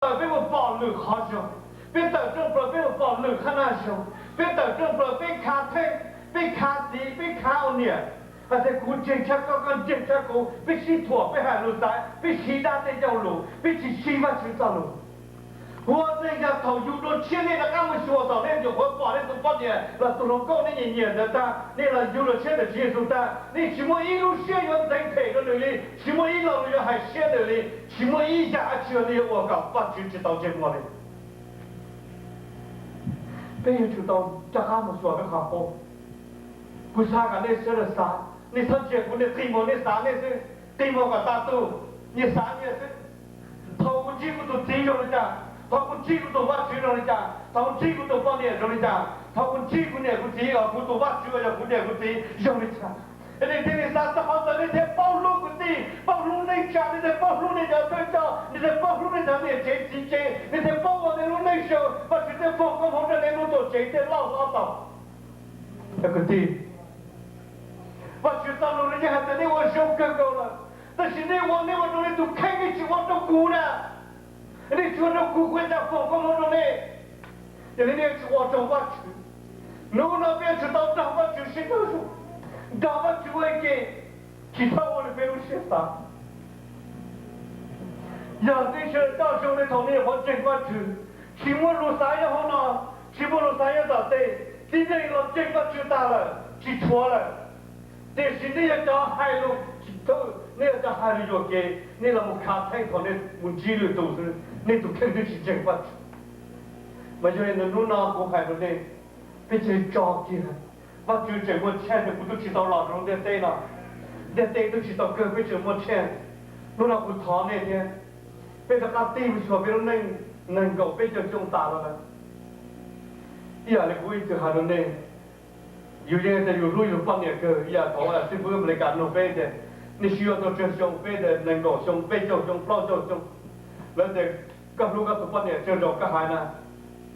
plaws peb mus pom lwm qhov zoo, peb tawm rooj plaws peb mus pom lwm qhab naj zoo, peb tawm rooj plaws peb khav theeb, peb khav txiv, peb khav ua niam. Hais tias kuv ntseeg tshaj koj, koj ntseeg tshaj kuv, peb sib thuam, peb hais lus xaiv, peb siv dab tej cauj lus, peb tsis siv Vajtswv txoj lus. Ua neej yog thaum yus dua tshiab nej rov qab mus xyuas thaum nej nyuam qhuav pom nej tus poj niam los tus hluas nkauj nej nyiam nyiam ntawd tag, nej los yug los tshiab ntawm Tswv Yexus tag, nej tsis muaj ib lub siab yuav ntxeev phem rau nws li, tsis muaj ib lo lus yuav hais siab nws li, tsis muaj ib yam dab tsi nej yuav ua kom Vajtswv tsis tau ntsej muag li. Peb yuav tsum tau rov qab mus xyuas peb qhov qub. Kuv xav kom nej sawv daws xav, nej txhob ntsia kuv, nej qi muag nej xav nej xwb, qi muag kom tas tus, nyias xav nyias xwb. Thaum kuv ntsib kuv tus txiv zoo li cas, thaum kuv ntsib kuv tus Vajtswv zoo li cas, thaum kuv ntsib kuv tus poj niam zoo li cas, thaum kuv ntsib kuv niam kuv txiv los kuv tus Vajtswv los yog kuv niam kuv txiv zoo li cas, nej thiaj li xav txog qhov ntawd, nej thiaj paub hlub kwv tij, paub hlub neej tsa, nej thiaj paub hlub nej cov thawj coj, nej thiaj paub hlub nej cov niam tsev txiv tsev, nej thiaj paub ua nej lub neej zoo, Vajtswv thiaj foom koob hmoov rau nej lub tuam tsev thiaj loj hlob tau. Kwv tij, Vajtswv txoj lus nws yeej hais tias nej ua zoo kawg nkaus lawm, tab sis nej ua, nej ua rau nej tus kheej, nej tsis ua rau kuv na. Nej tsis ua rau kuv, kuv cas foom koob hmoov rau nej. Yog li nej tsis ua rau Vajtswv. Hnub no peb yuav tsum tau nrog Vajtswv sib raug zoo, nrog Vajtswv ua ke, tsis txhob ua li peb lub siab xav. Yog nej sawv daws coj zoo li thaum nej nyuam qhuav ntseeg Vajtswv, tsis muaj lus xav nyob hauv no, tsis muaj lus xav nyob tom tej, tib neeg los ntseeg Vajtswv tag lawm tsis tshuav lawm. Tiam sis nej yog cov hais lus tsis thwj, nej yog cov hais lus yuam kev, nej los mus khav theeb thaum nej mus ntsib lwm tus xwb, nej tus kheej twb tsis ntseeg Vajtswv. Mas yog li ntawd hnub no kuv hais rau nej, peb cia li tso kiag. Vajtswv tseem muaj chance, kuv twb tsis tau los rau ntiaj teb no, ntiaj teb twb tsis tau kawg, peb tseem muaj chance. Hnub no kuv thov nej thiab, peb rov qab tig mus xyuas peb lub neej nees nkaum peb caug xyoo tas los lawm. Ib yam li kuv ib txwm hais rau nej, yus yeej tias yus hlub yus poj niam kawg, ib yam thaum xib fwb Amelikas nug peb tias, nej sib yuav tau tsawg xyoo, peb tias nees nkaum xyoo, peb caug xyoo, plaub caug xyoo. Lawv tias, koj hlub koj tus poj niam tsawg zaus koj hais na?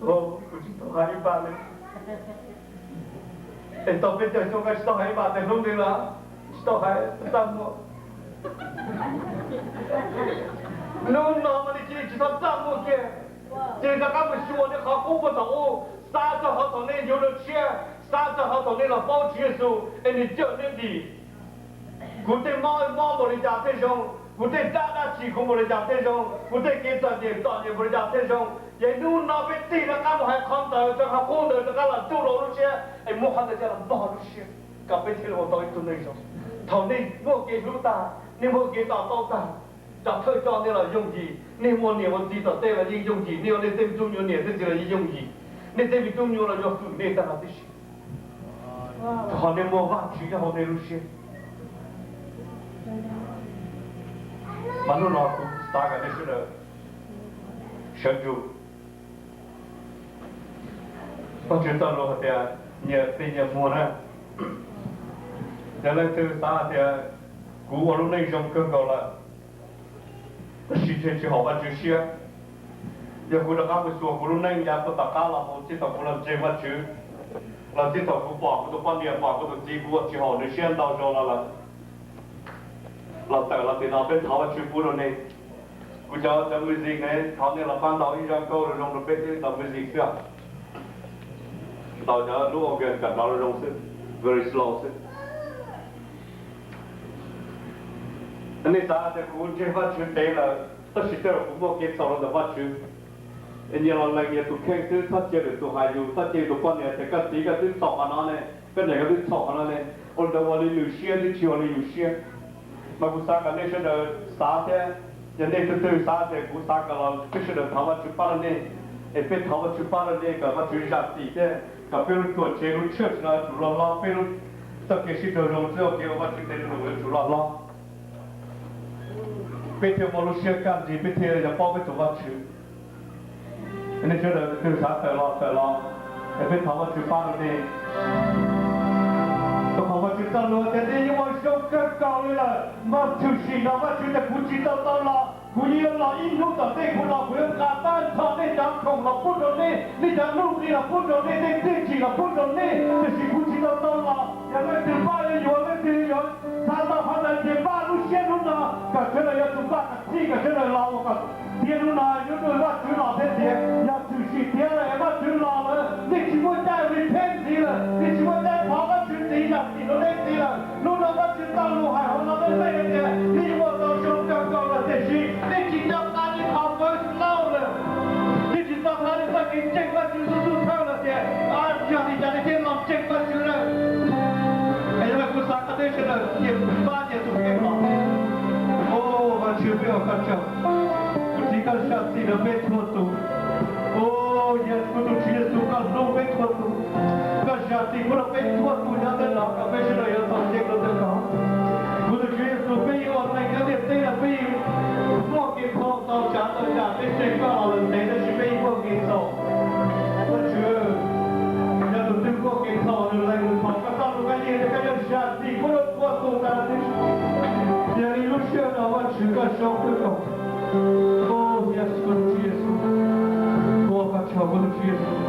Kuv tsis tau hais ib pas li. Es tau peb caug xyoo koj tsis tau hais ib pas tias hlub nws los? Tsis tau hais, txaj muag. Hnub no mas nej cia li tsis txhob txaj muag kiag, cia li rov qab mus xyuas nej qhov qub puag thaum ub, xav txog qhov thaum nej yuav dua tshiab, xav txog qhov thaum nej los paub Tswv Yexus es nws cawm nej dim. Kuv tej mob mob npaum li cas thiaj zoo, kuv tej dab dab tsi kuv npaum li cas thiaj zoo, kuv tej kev txom nyem txom nyem npaum li cas thiaj zoo. Yog hnub no peb tig rov qab mus hais qhov ntawd, rau qhov qub ntawd rov qab los ntuj rau lub siab es muab qhov ntawd coj los npog lub siab, kom peb thiaj li ua tau ib tug neeg zoo. Thaum nej muaj kev hlub tag, nej muaj kev to taub tag, cov thawj coj nej los yooj yim, nej muaj niam ua txiv tom tej los yeej yooj yim, nej ua nej tej me tub nyuam niam tej txiv los yeej yooj yim, nej tej me tub nyuam los yuav hwm nej tag los tib si. Qhov nej muaj Vajtswv nyob hauv nej lub siab. Mas hnub no kuv xav kom nej sawv daws sawv ntsug. Vajtswv txoj lus hais tias nyias plig nyias muag na. Yog leej twg xav hais tias kuv ua lub neej zoo kawg nkaus lawm, tab sis tseem tsis haum Vajtswv siab, yog kuv rov qab mus xyuas kuv lub neej yav puag tom qab los mus txij thaum kuv los ntseeg Vajtswv, los txij thaum kuv pom kuv tus poj niam, pom kuv tus txiv, kuv ua tsis haum nws siab ntau zaus los lawm, los tawm los tim no peb thov Vajtswv pub rau nej. Kuv cov cov music ne, thov nej los pab ntaus ib zaj nkauj zoo zoo rau peb thiab ntaus music xwb. Ntaus cov lub organ kom nrov zoo zoo xwb, very slow xwb. Nej xav tias kuv ntseeg Vajtswv ntev lawm, tab sis tej zaum kuv muaj kev txhaum rau ntawm Vajtswv. Nyias los lees nyias tus kheej xwb, txhob cia lwm tus hais yus, txhob cia yus tus poj niam tias koj txiv koj twb txhaum qhov no ne, koj niam koj twb txhaum qhov no ne, ua ntawd ua li nws siab twb tsis ua li yus siab. Mas kuv xav kom nej sawv daws xav thiab, yog nej tus twg xav tias kuv xav kom los peb sawv daws thov Vajtswv pab rau nej, es peb thov Vajtswv pab rau nej kom Vajtswv zam txim thiab kom peb lub tuam tsev lub church no yuav tsum loj hlob, peb lub txoj kev sib raug zoo txoj kev ua Vajtswv tes lus yuav tsum loj hlob. Peb thiaj muaj lub siab kaj ntsis, peb thiaj yog paub peb tus Vajtswv. Nej sawv daws tus twg xav tawm los tawm los, es peb thov Vajtswv pab rau nej. Rau qhov Vajtswv txoj lus tias nej yeej ua zoo kawg nkaus li lawm, mas tshwm sim no Vajtswv tias kuv tsis tau tau los, kuv yeej yuav los ib hnub tom ntej kuv los kuv yuav nqa tag nrho nej cov khoom los pub rau nej, nej cov nuj nqis los pub rau nej, nej txiaj ntsig los pub rau nej, tiam sis kuv tsis tau tau los. Leej twg Vajtswv yuav, leej twg yuav txhais tau qhov ntawd ces Vajtswv lub siab hnub no kom sawv daws yuav tsum npaj kom txhij kom sawv daws los ua kom tiav hnub no yuav rau Vajtswv los thiab tias yog tshwm sim tiav lawm Vajtswv los lawm, nej tsis muaj caij repent ntxiv lawm, nej tsis muaj caij thov Vajtswv ntxiv yam txim rau nej ntxiv lawm. Hnub no Vajtswv tau lus hais hauv no rau nej tias nej yuav ua tau zoo kawg nkaus lawm tiam sis nej tsis nco qab nej qhov first love lawm. Nej tsis nco qab nej txoj kev ntseeg Vajtswv xub xub thawj lawm tias yog li cas nej thiaj los ntseeg Vajtswv lawm. Es yog li kuv xav kom peb sawv daws cia pab nyias tus kheej los. Au Vajtswv, peb ua koj tsaug. Kuv thov koj zam txim rau peb txhua tus. Au Yexus, kuv tus Tswv Yexus, koj hlub peb txhua tus. Koj zam txim pub rau peb txhua tus nyob ntawm no kom peb sawv daws yuav tau ntseeg rau ntawm koj. Kuv tus Tswv Yexus, peb yeej ua neeg nyob ntiaj teb no peb yeej muaj kev txhaum txaus tsav txaus yam, peb ntseeg koj los lawm ntev tab sis peb yeej muaj kev txhaum. Vajtswv, yog tus twg muaj kev txhaum nws lees nws thov koj txoj lus koj yeej tias koj yuav zam txim pub rau txhua tus tas. Yog li lub sij hawm no Vajtswv koj zoo kawg nkaus. Au Yexus, kuv tus Tswv Yexus, ua koj tsaug kuv tus Tswv Yexus.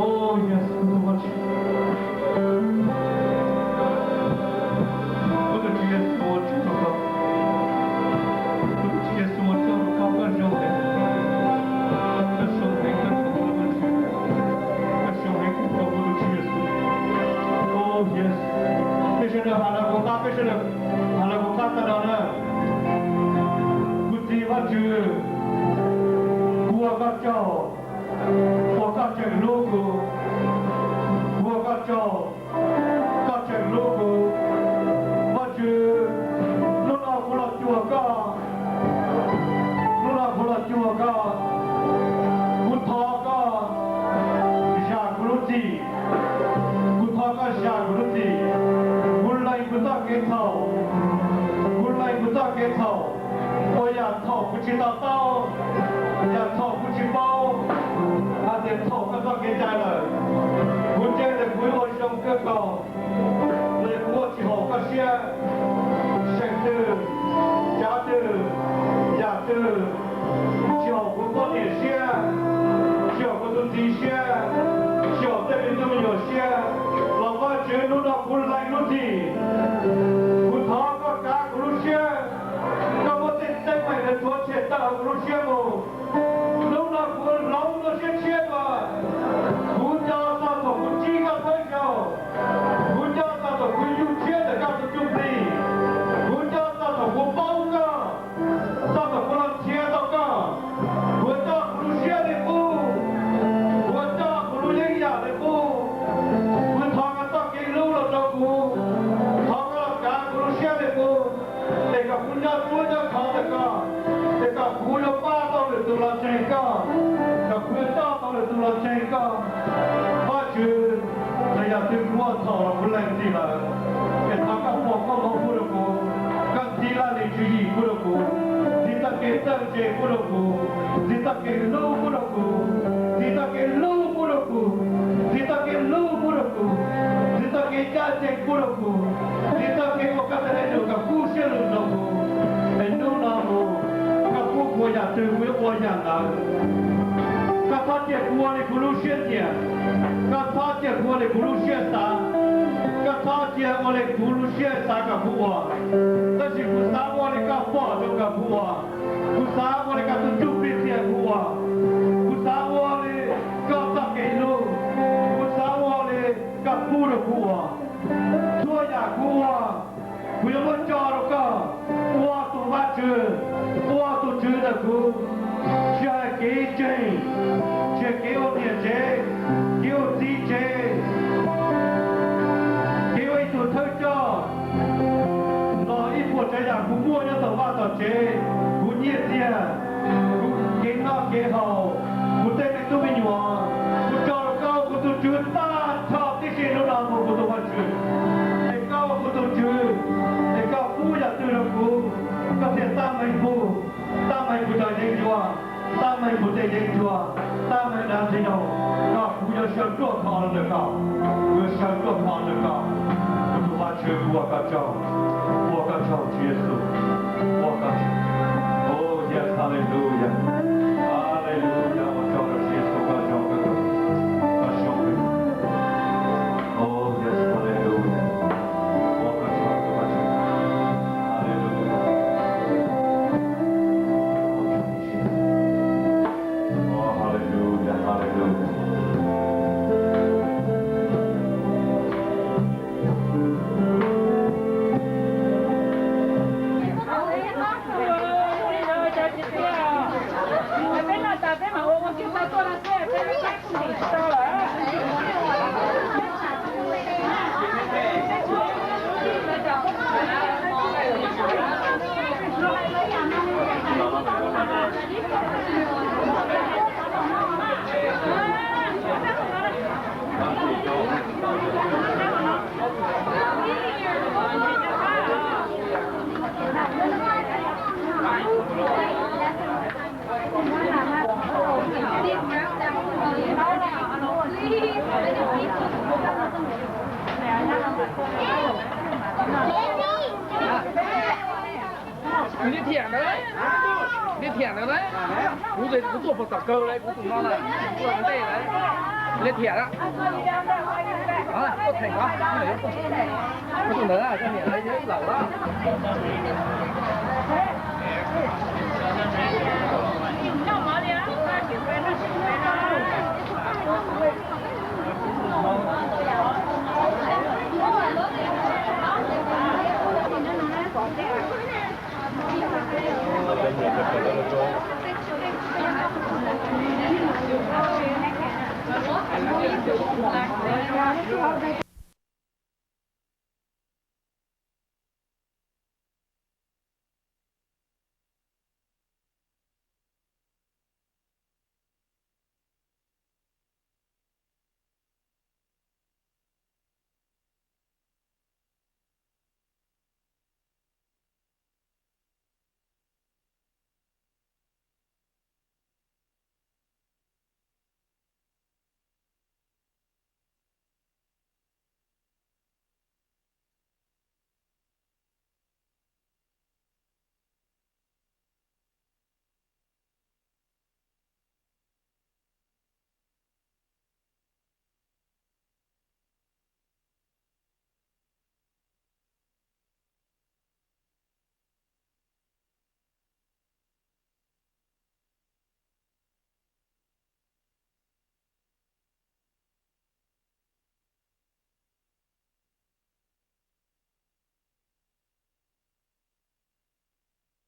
Au Yexus, kuv tus Vajtswv. Kuv tus Tswv Yexus, ua tsaug rau koj. Kuv tus Tswv Yexus, ua tsaug rau koj, koj zoo heev. Koj zoo heev, koj zoo heev, koj zoo heev, koj zoo heev, kuv tus Tswv Yexus. Au Yexus, peb sawv daws has los kuv qab, peb sawv daws has los kuv qab tag nrho na. Kuv txiv Vajtswv, kuv ua koj tsaug uas koj tseem hlub kuv. Kuv ua koj tsaug, koj tseem hlub kuv. Vajtswv, hnub no kuv los cuag koj, hnub no kuv los cuag koj. Kuv thov koj zam kuv lub txim, kuv thov koj zam kuv lub txim. Kuv lees kuv txoj kev txhaum, kuv lees kuv txoj kev txhaum, ua yam txhaum kuv tsis to taub, yam txhaum kuv tsis paub, hais tias txhaum koj txoj kev cai lawm. Kuv ntseeg tias kuv yuav ua zoo kawg nkaus, los yog kuv ua tsis haum koj siab. Seem twg, tsav twg, yam twg tsis haum kuv poj niam siab, tsis haum kuv tus txiv siab, tsis haum tej me tub me nyuam siab, los Vajtswv, hnub no kuv lees lub txim. Kuv thov koj kav kuv lub siab, koj muab tej teeb meem ntawd rhuav tshem tawm hauv kuv lub siab mus. Hnub no kuv hloov dua siab tshiab dua, kuv nco txog thaum kuv ntsib koj thawj zaug, kuv nco txog thaum kuv yug tshiab ntawm koj tus ntsuj plig, kuv nco txog thaum kuv paub koj, txog thaum kuv los nrhiav tau koj. Kuv coj kuv lub siab li qub, kuv coj kuv lub yeeb yam li qub. Kuv thov koj txoj kev hlub los rau kuv, thov koj los kav kuv lub siab li qub, es kom kuv nyob ruaj nyob khov ntawm koj, es kom kuv yuav npaj tau lwm tus los ntseeg koj, kom kuv yuav coj tau lwm tus los ntseeg koj. Vajtswv, txawm yam twg kuv ua txhaum los kuv lees txim lawm, es thov koj foom koob hmoov pub rau kuv, koj ntxiv laj lim tswv yim pub rau kuv, ntxiv txoj kev txawj ntse pub rau kuv, ntxiv txoj kev hlub pub rau kuv, ntxiv txoj kev hlub pub rau kuv, ntxiv txoj kev hlub pub rau kuv, ntxiv txoj kev ncaj ncees pub rau kuv, ntxiv txoj kev ua koj txhais lus kom kub siab lug rau kuv. Es hnub no mus, koj pub kuv yam twg kuv yuav ua yam ntawd. Koj txhob cia kuv ua li kuv lub siab nyiam, koj txhob cia kuv ua li kuv lub siab xav, koj txhob cia ua li kuv lub siab xav kom kuv ua. Tab sis kuv xav ua li koj pom zoo kom kuv ua, kuv xav ua li koj tus ntsuj plig qhia kuv ua, kuv xav ua li koj txoj kev hlub, kuv xav ua li koj pub rau kuv ua. Txhua yam kuv ua, kuv yuav muab tso rau koj ua tus Vajtswv, ua tus tswv ntawm kuv. Tsis hais kev ntseeg, tsis hais kev ua niam tsev, kev ua txiv tsev, kev ua ib tug thawj coj, los ib puas tsav yam kuv muaj nyob tom vaj tom tsev, kuv nyiaj txiag, kuv kev noj kev haus, kuv tej me tub me nyuam, kuv tso rau koj ua kuv tus tswv tag nrho tib si hnub no mus kuv tus Vajtswv. Es koj ua kuv tus tswv, es koj pub yam twg rau kuv, koj thiaj tab meeg pub, tab meeg kuv cov yeeb ncuab, tab meeg kuv tej yeeb ncuab, tab meeg dav ntxwg nyoog, kom kuv yuav sawv ruaj khov ntawm koj, kuv yuav sawv ruaj khov ntawm koj. Kuv tus Vajtswv, kuv ua koj tsaug, ua koj tsaug Tswv Yexus, ua koj tsaug. Oh yes, hallelujah, hallelujah, ua tsaug rau Tswv Yexus, koj zoo kawg, koj zoo kawg. Oh yes. Nws thiam ntawd, nws thiam ntawd na. Kuv, kuv tuaj puag tom kawg lawm, kuv tus no na, kuv tuaj ntej lawm. Nws thiam lawm. Tuaj theem no, tus ntawd koj niam lawv yog ib lawm los.